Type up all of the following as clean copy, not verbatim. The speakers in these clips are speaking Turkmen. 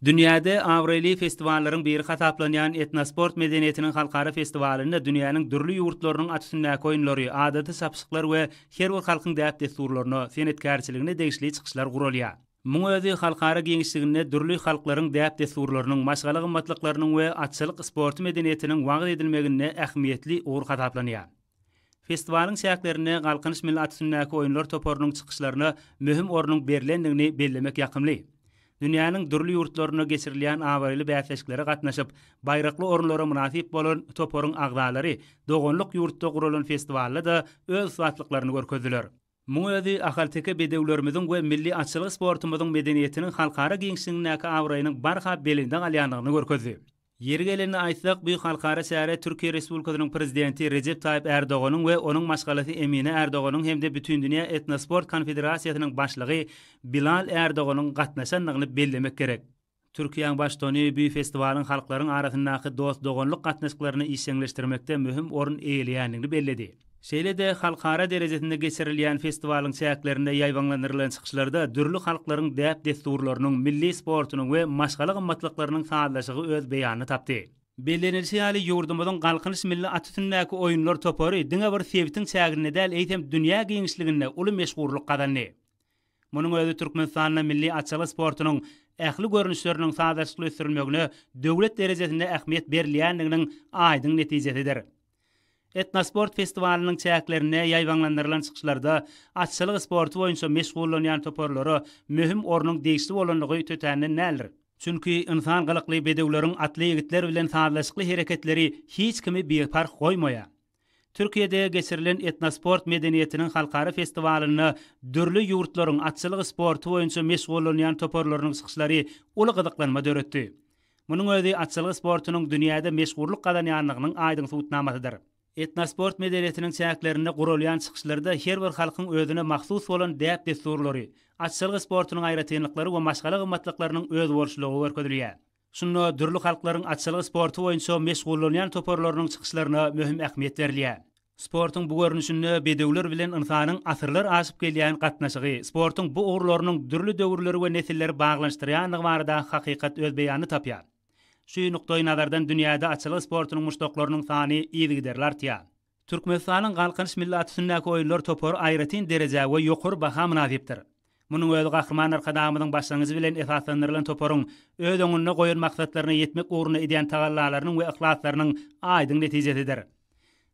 Dünýäde abraýly festiwallaryň biri hasaplanýan Etnosport medeniýetiniň halkara festiwalynda dünýäniň dürli ýurtlarynyň at üstündäki oýunlary, adaty çapyşyklar we her bir halkyň däp-dessurlaryna, senetkärçiligine degişli çykyşlar guralýar. Muň özi halkara giňişliginde dürli halklaryň däp-dessurlarynyň, maşgala gymmatlyklarynyň we atçylyk sporty medeniýetiniň wagyz edilmeginde ähmiýetli ugur hasaplanýar. Festiwalyň çäklerinde Galkynyş milli at üstündäki oýunlar toparynyň çykyşlaryna möhüm ornuň berlendigini bellemek ýakymly. Dünýäniň dürli ýurtlarynda geçirilýän abraýly bäsleşiklere gatnaşyp, baýrakly orunlara mynasyp bolan toparyň agzalary doganlyk ýurtda guralan festiwalda-da öz ussatlyklaryny görkezdiler. Muň özi ahalteke bedewlerimiziň we milli atçylyk sportumyzyň medeniýetiniň halkara giňişligindäki abraýynyň barha belende galýandygyny görkezdi. Ýeri gelende aýtsak, bu halkara çärä Türkiýe Respublikasynyň Prezidenti Rejep Taýyp Ärdoganyň we onuň maşgalasy Emine Ärdoganyň hem-de Bütindünýä Etnosport konfederasiýasynyň başlygy Bilal Ärdoganyň gatnaşandygyny bellemek gerek. Türkiýäň Baştutany bu festiwalyň halklaryň arasyndaky dost-doganlyk gatnaşyklaryny işjeňleşdirmekde möhüm orun eýeleýändigini belledi. Şeýle-de halkara derejesinde geçirilýän festiwalyň çäklerinde ýaýbaňlandyrylan çykyşlarda dürli halklaryň däp-dessurlarynyň, milli sportunyň we maşgala gymmatlyklarynyň sazlaşygy öz beýanyny tapdy. Bellenilişi ýaly, ýurdumyzyň Galkynyş milli at üstündäki oýunlar topary diňe bir sebitiň çäginde däl, eýsem, dünýä giňişliginde uly meşhurlyk gazandy. Munuň özi Türkmenistanda milli atçylyk sportunyň ähli görnüşleriniň sazlaşykly ösdürilmegine döwlet derejesinde ähmiýet berilýändiginiň aýdyň netijesidir. Etnosport festiwalynyň çäklerinde ýaýbaňlandyrylan çykyşlarda atçylyk sporty boýunça meşgullanýan toparlara möhüm ornuň degişli bolandygy tötänden däldir. Çünki ynsan gylykly bedewleriň atly ýigitler bilen sazlaşykly hereketleri hiç kimi biparh goýmaýar. Türkiýede geçirilen Etnosport medeniýetiniň halkara festiwalynda dürli ýurtlaryň atçylyk sporty boýunça meşgullanýan toparlarynyň çykyşlary uly gyzyklanma döretdi. Munuň özi atçylyk sportunyň dünýäde meşhurlyk gazanýandygynyň aýdyň subutnamasydyr. Etnosport medeniýetiniň çäklerinde guralýan çykyşlarda her bir halkyň özüne mahsus bolan däp-dessurlary, atçylyk sportunyň aýratynlyklary we maşgala gymmatlyklarynyň özboluşlylygy görkezilýär. Şunda dürli halklaryň atçylyk sporty boýunça meşgullanýan toparlarynyň çykyşlaryna möhüm ähmiýet berilýär. Sportuň bu görnüşinde bedewler bilen ynsanyň asyrlar aşyp gelýän gatnaşygy, sportuň bu ugurlarynyň dürli döwürleri we nesilleri baglanyşdyrýandygy baradaky hakykat öz beýanyny tapýar. Şu nukdaýnazardan dünýäde atçylyk sportunyň muşdaklarynyň sany yzygiderli artýar. Türkmenistanyň Galkynyş milli at üstündäki oýunlar topary aýratyn derejä we ýokary baha mynasypdyr. Munuň özi Gahryman Arkadagymyzyň başlangyjy bilen esaslandyrylan toparyň öz öňünde goýan maksatlaryna ýetmek ugrunda edýän tagallalarynyň we yhlaslarynyň aýdyň netijesidir.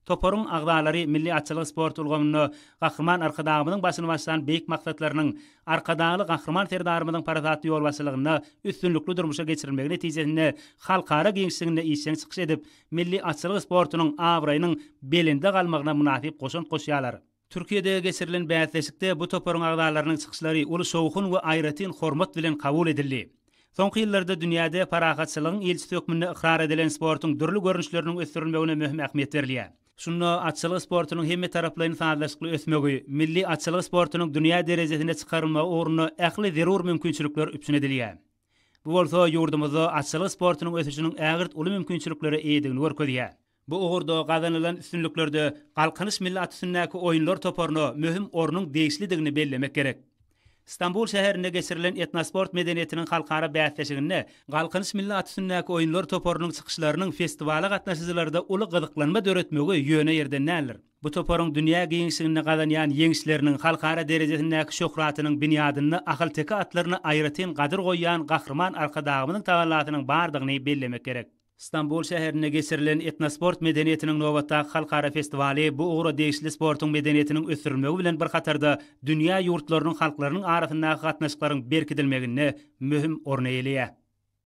Toparyň agzalary milli atçylyk sport ulgamynda Gahryman Arkadagymyzyň başyny başlan beýik maksatlarynyň Arkadagly Gahryman Serdarymyzyň parasatly ýolbaşçylygynda üstünlikli durmuşa geçirilmegi netijesinde halkara giňişliginde işjeň çykyş edip, milli atçylyk sportunyň abraýynyň belende galmagyna mynasyp goşant goşýarlar. Türkiýede geçirilen bäsleşikde bu toparyň agzalarynyň çykyşlary uly şowhun we aýratyn hormat bilen kabul edildi. Soňky ýyllarda dünýäde parahatçylygyň ilçisi hökmünde ykrar edilen sportuň dürli görnüşleriniň ösdürilmegine möhüm ähmiýet berilýär. Şunda atçylyk sportunyň hemmetaraplaýyn sazlaşykly ösmegi, milli atçylyk sportunyň dünýä derejesine çykarylmagy ugrunda ähli zerur mümkinçilikler üpjün edilýär. Bu bolsa ýurdumyzda atçylyk sportunyň ösüşiniň ägirt uly mümkinçiliklere eýedigini görkezýär. Bu ugurda gazanylan üstünliklerde Galkynyş milli at üstündäki oýunlar toparyna möhüm ornuň degişlidigini bellemek gerek. Stambul şäherinde geçirilen Etnosport medeniýetiniň halkara bäsleşiginde Galkynyş milli at üstündäki oýunlar toparynyň çykyşlarynyň festiwala gatnaşyjylarda uly gyzyklanma döretmegi ýöne ýerden däldir. Bu toparyň dünýä giňişliginde gazanýan ýeňişleriniň, halkara derejesindäki şöhratynyň binýadynda ahalteke atlaryna aýratyn gadyr goýýan Gahryman Arkadagymyzyň tagallasynyň bardygyny bellemek gerek. Stambul şäherinde geçirilen Etnosport medeniýetiniň nobatdaky halkara festiwaly bu ugra degişli sportuň medeniýetiniň ösdürilmegi bilen bir hatarda dünýä ýurtlarynyň halklarynyň arasyndaky gatnaşyklaryň berkidilmeginde möhüm orun eýeleýär.